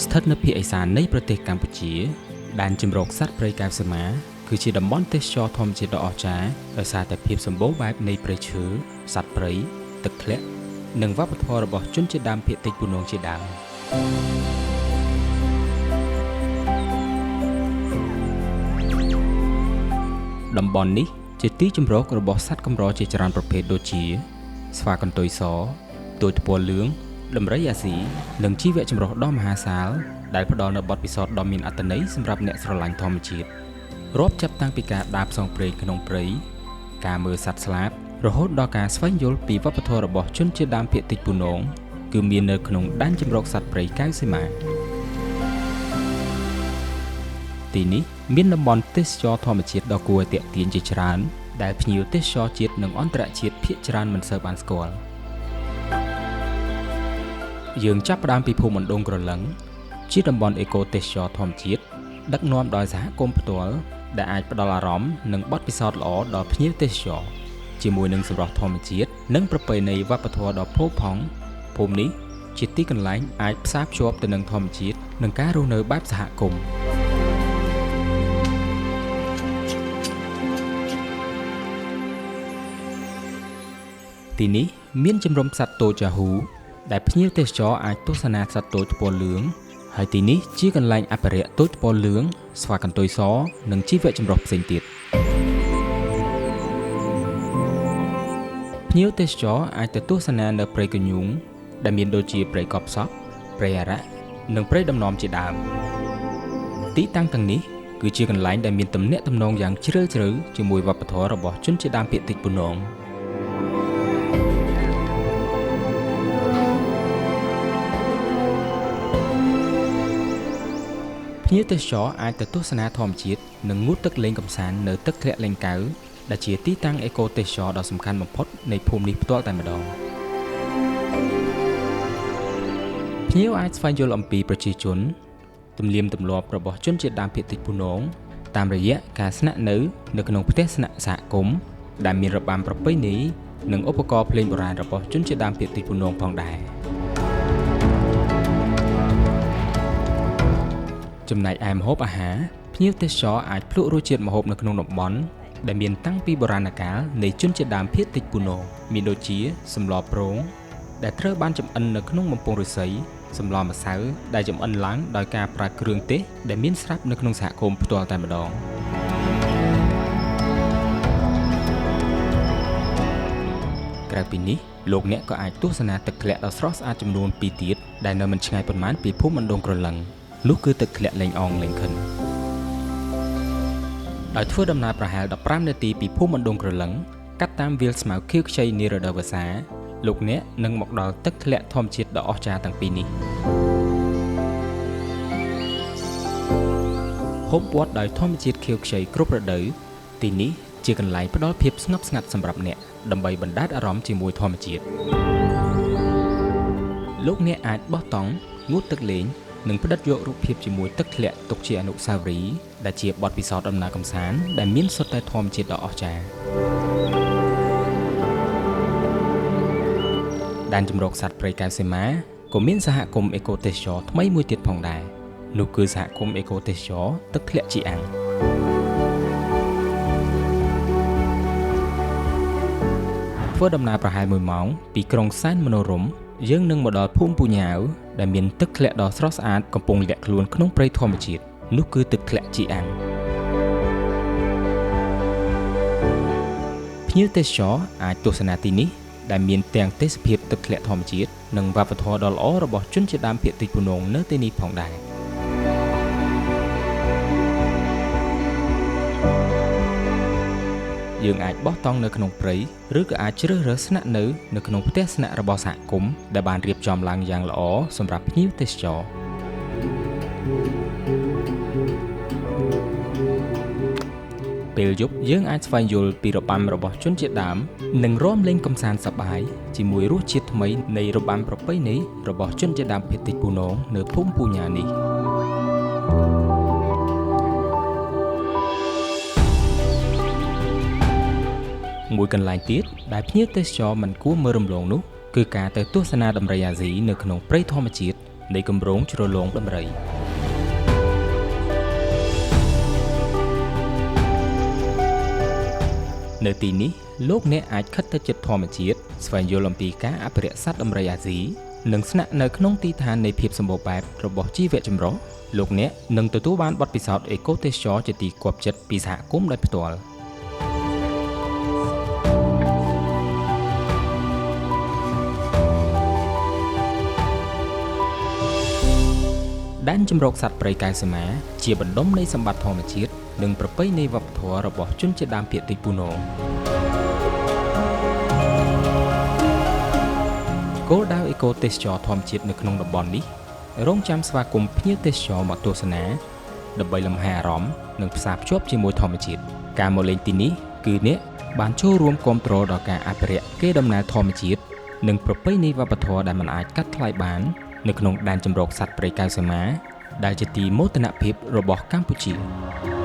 ស្ថិតនៅភាគឦសាននៃប្រទេសកម្ពុជាដែនជម្រកសត្វព្រៃកែវសីមាគឺជាតំបន់ទេសចរណ៍ធម្មជាតិដ៏អស្ចារ្យដោយសារតែភាពសម្បូរបែបនៃព្រៃឈើសត្វព្រៃទឹកធ្លាក់និងវប្បធម៌របស់ជនជាតិដើមភាគតិចពូនងជាដើមតំបន់នេះជាទីជម្រករបស់សត្វកម្រជាច្រើនប្រភេទដូចជាស្វាកន្ទុយសទោចថ្ពាល់លឿងដំរីអាស៊ីនិងជីវៈចម្រុះដ៏មហាសាលដែលផ្ដល់នូវបទពិសោធន៍ដ៏មានអត្ថន័យសម្រាប់អ្នកស្រឡាញ់ធម្មជាតិរាប់ចាប់តាំងពីការដើរផ្សងព្រេងក្នុងព្រៃការមើលសត្វស្លាបរហូតដល់ការស្វែងយល់ពីវប្បធម៌របស់ជនជាតិដើមភាគតិចពូនងគឺមាននៅក្នុងដែនជម្រកសត្វព្រៃកែវសីមាទីនេះមានតំបន់ទេសចរណ៍ធម្មជាតិដ៏គួរឲ្យទាក់ទាញជាច្រើនដែលភ្ញៀវទេសចរជាតិនិងអន្តរជាតិភាគច្រើនមិនសូវបានស្គាល់យើងចាប់ផ្ដើមពីភូមិអណ្ដូងក្រឡឹងជាតំបន់អេកូទេសចរណ៍ធម្មជាតិដឹកនាំដោយសហគមន៍ផ្ទាល់ដែលអាចផ្ដល់អារម្មណ៍និងបទពិសោធន៍ល្អដល់ភ្ញៀវទេសចរជាមួយនឹងសម្រស់ធម្មជាតិនិងប្រពៃណីវប្បធម៌ដ៏ផូរផង់ភូមិនេះជាទីកន្លែងអាចផ្សារភ្ជាប់ទៅនឹងធម្មជាតិនិងការរស់នៅបែបសហគមន៍ទីនេះមានជំរំសត្វតូចយ៉ាហ៊ូដែលភ្ញៀវទេសចរអាចទស្សនាសត្វទោចថ្ពាល់លឿងហើយទីនេះជាកន្លែងអភិរក្សទោចថ្ពាល់លឿងស្វាកន្ទុយសនិងជីវៈចម្រុះផ្សេងទៀតភ្ញៀវទេសចរអាចទៅទស្សនានៅព្រៃកញូងដែលមានដូចជាព្រៃកប់សពព្រៃអារក្សនិងព្រៃដំណំជាដើមទីតាំងទាំងនេះគឺជាកន្លែងដែលមានទំនាក់ទំនងយ៉ាងជ្រាលជ្រៅជាមួយវប្បធម៌របស់ជនជាតិដើមភាគតិចពូនងភ្ញៀវទេសចរអាចទៅទស្សនាធម្មជាតិនិងងូតទឹកលេងកម្សាន្តនៅទឹកធ្លាក់លេងកៅដែលជាទីតាំងអេកូទេសចរដ៏សំខាន់បំផុតនៃភូមិនេះផ្ទាល់តែម្ដងភ្ញៀវអាចស្វែងយល់អំពីប្រជាជនទំនៀមទម្លាប់របស់ជនជាតិដើមភាគតិចពូនងតាមរយៈការស្នាក់នៅក្នុងផ្ទះស្នាក់សហគមន៍ដែលមានរបាំប្រពៃណីនិងឧបករណ៍ភ្លេងបុរាណរបស់ជនជាតិដើមភាគតិចពូនងផងដែរចំណែកឯម្ហូបអាហារភ្ញៀវទេសចរអាចភ្លក់រសជាតិម្ហូបនៅក្នុងតំបន់ដែលមានតាំងពីបុរាណកាលនៃជនជាតិដើមភាគតិចពូនងមានដូចជាសម្លប្រងដែលត្រូវបានចម្អិននៅក្នុងបំពង់ឫស្សីសម្លម្សៅដែលចម្អិនឡើងដោយការប្រើគ្រឿងទេសដែលមានស្រាប់នៅក្នុងសហគមន៍ផ្ទាល់តែម្ដងក្រៅពីនេះលោកអ្នកក៏អាចទស្សនាទឹកធ្លាក់ដ៏ស្រស់ស្អាតចំនួន2ទៀតដែលនៅមិនឆ្ងាយប៉ុន្មានពីភូមិអណ្ដូងក្រឡឹងនោះគឺទឹកធ្លាក់លេងអងលេងខិនដោយធ្វើដំណើរប្រហែល15នាទីពីភូមិអណ្ដូងក្រឡឹងកាត់តាមវាលស្មៅខៀវខ្ចីនារដូវវស្សាលោកអ្នកនឹងមកដល់ទឹកធ្លាក់ធម្មជាតិដ៏អស្ចារ្យទាំងពីរនេះហូបព័ទ្ធដោយធម្មជាតិខៀវខ្ចីគ្រប់រដូវទីនេះជាកន្លែងផ្ដល់ភាពស្ងប់ស្ងាត់សម្រាប់អ្នកដើម្បីបណ្ដែតអារម្មណ៍ជាមួយធម្មជាតិលោកអ្នកអាចបោះតង់ងូតទឹកលេងនិងផ្ដិតយករូបភាពជាមួយទឹកធ្លាក់ទុកជាអនុស្សាវរីយ៍ដែលជាបទពិសោធន៍ដំណើរកម្សាន្តដែលមានសុទ្ធតែធម្មជាតិដ៏អស្ចារ្យដែនជម្រកសត្វព្រៃកែវសីមាក៏មានសហគមន៍អេកូទេសចរថ្មីមួយទៀតផងដែរនោះគឺសហគមន៍អេកូទេសចរទឹកធ្លាក់ជីអាំងធ្វើដំណើរប្រហែល1ម៉ោងពីក្រុងសែនមនោរម្យយើងនឹងមកដល់ភូមិពូញ៉ាវដែលមានទឹកធ្លាក់ដ៏ស្រស់ស្អាតកំពុងលាក់ខ្លួនក្នុងព្រៃធម្មជាតិនោះគឺទឹកធ្លាក់ជីអាំងភ្ញៀវទេសចរអាចទស្សនាទីនេះដែលមានទាំងទេសភាពទឹកធ្លាក់ធម្មជាតិនិងវប្បធម៌ដ៏ល្អរបស់ជនជាតិដើមភាគតិចពូនងនៅទីនេះផងដែរយើងអាចបោះតង់នៅក្នុងព្រៃឬក៏អាចជ្រើសរើសស្នាក់នៅក្នុងផ្ទះស្នាក់របស់សហគមន៍ដែលបានរៀបចំឡើងយ៉ាងល្អសម្រាប់ភ្ញៀវទេសចរពេលយប់យើងអាចស្វែងយល់ពីរបាំរបស់ជនជាតិដើមនិងរាំលេងកម្សាន្តសប្បាយជាមួយរសជាតិថ្មីនៃរបាំប្រពៃណីរបស់ជនជាតិដើមភាគតិចពូនងនៅភូមិពូញ៉ានេះមួយកន្លែងទៀតដែលភ្ញៀវទេសចរមិនគួរមើលរំលងនោះគឺការទៅទស្សនាដំរីអាស៊ីនៅក្នុងព្រៃធម្មជាតិ នៃគម្រោងជ្រលងដំរីនៅទីនេះលោកអ្នកអាចខិតទៅជិតធម្មជាតិស្វែងយល់អំពីការអភិរក្សសត្វដំរីអាស៊ីនិងស្នាក់នៅក្នុងទីឋាននៃភាពសម្បូរបែបរបស់ជីវៈចម្រុះលោកអ្នកនឹងទទួលបានបទពិសោធន៍អេកូទេសចរណ៍ជាទីគាប់ចិត្តពីសហគមន៍ដោយផ្ទាល់ដែនជម្រកសត្វព្រៃកែវសីមាជាបណ្ដុំនៃសម្បត្តិធម្មជាតិនិងប្រពៃណីវប្បធម៌របស់ជនជាតិដើមភាគតិចពូណូគោលដៅអេកូទេសចរណ៍ធម្មជាតិនៅក្នុងតំបន់នេះរងចាំស្វាគមន៍ភ្ញៀវទេសចរមកទស្សនាដើម្បីលំហែអារម្មណ៍និងផ្សារភ្ជាប់ជាមួយធម្មជាតិការមកលេងទីនេះគឺអ្នកបានចូលរួមគាំទ្រដល់ការអភិរក្សកេរដំណែលធម្មជាតិនិងប្រពៃណីវប្បធម៌ដែលមិនអាចកាត់ថ្លៃបាននៅក្នុងដែនជម្រកសត្វព្រៃកែវសីមាដែលជាទីមោទនភាពរបស់កម្ពុជា។